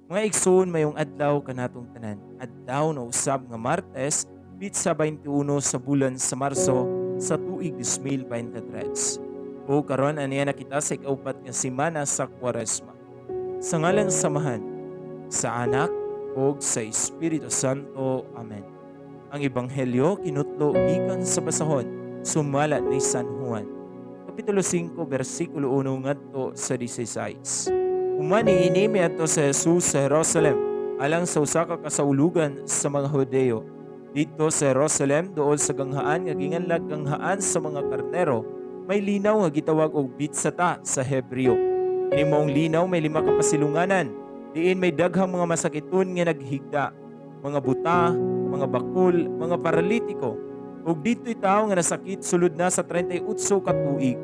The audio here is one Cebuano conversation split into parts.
Mga igsoon, mayong adlaw kanatong tanan. Adlaw na usab nga Martes, pitsa 21 sa bulan sa Marso sa tuig 2023. O karon aniya na kita sa ikaupat nga semana sa Kwaresma. Sa ngalan sa Amahan, sa Anak ug sa Espiritu Santo. Amen. Ang Ebanghelyo kinutlo gikan sa basahon sumala ni San Juan. Kapitulo 5, bersikulo 1 ngadto sa 16. Human niini, miadto si Jesus sa Jerusalem alang sa usa ka kasaulugan sa mga Hudeo. Didto sa Jerusalem, duol sa ganghaan nga ginganlag Ganghaan sa mga Karnero, may linaw nga gitawag og Bitsata sa Hebreo. Kini maong linaw may lima ka pasilunganan, diin may daghang mga masakiton nga naghigda, mga buta, mga bakul, mga paralitiko. Ug didto'y tawo nga nasakit sulod na sa 38 ka tuig.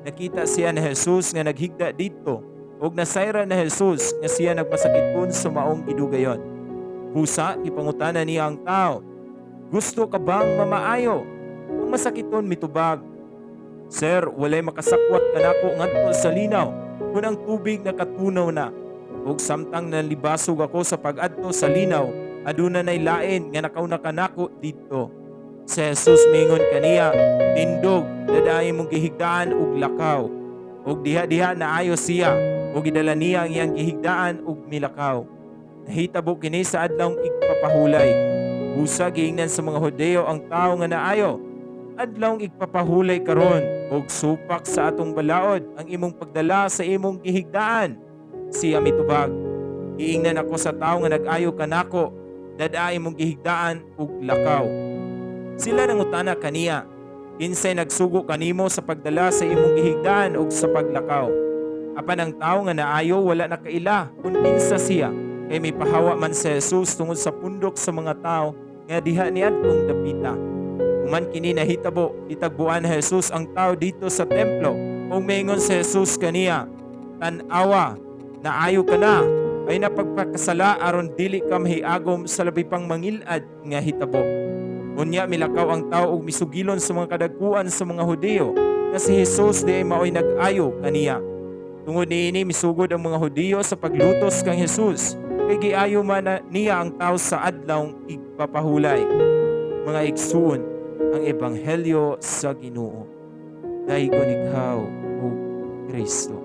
Nakita siya ni Jesus nga naghigda didto ug nasayran ni Jesus nga siya nagmasakiton sa maong gidugayon. Busa, gipangutana niya ang tao, "Gusto ka bang mamaayo?" Ang masakiton mitubag, "Sir, walay makasakwat kanako ngadto sa linaw kung ang tubig nakatunaw na. Ug samtang nalibasog ako sa pag-adto sa linaw, aduna nay lain nga nakauna kanako didto." Si Jesus mingon kaniya, "Tindog, dad-a imong gihigdaan ug lakaw." Ug diha-diha naayo siya, ug gidala niya ang iyang gihigdaan ug milakaw. Nahitabo kini sa adlawng igpapahulay. Busa giingnan sa mga Hudeo ang tawo nga naayo, "Adlawng igpapahulay karon ug supak sa atong balaod ang imong pagdala sa imong gihigdaan." Siya mitubag, "Giingnan ako sa tawo nga nag-ayo kanako, 'Dad-a imong gihigdaan ug lakaw.'" Sila nangutana kaniya, "Kinsay nagsugo kanimo sa pagdala sa imong gihigdaan ug sa paglakaw?" Apan ang tawo nga naayo wala nakaila kung kinsa siya, kay mipahawa man si Jesus tungod sa pundok sa mga tao nga diha niadtong dapita. Human kini nahitabo, gitagbuan ni Jesus ang tao didto sa templo ug miingon si Jesus kaniya, "Tan-awa, naayo ka na. Ayaw na pagpakasala aron dili ka mahiagom sa labi pang mangilad nga hitabo." Unya milakaw ang tao ug misugilon sa mga kadagkuan sa mga Hudeo nga si Jesus diay maoy nag-ayo kaniya. Tungod niini, misugod ang mga Hudiyo sa paglutos kang Jesus kay giayo man na niya ang tao sa adlawng igpapahulay. Mga igsuon, ang ebanghelyo sa Ginoo. Daygon ikaw, o Kristo.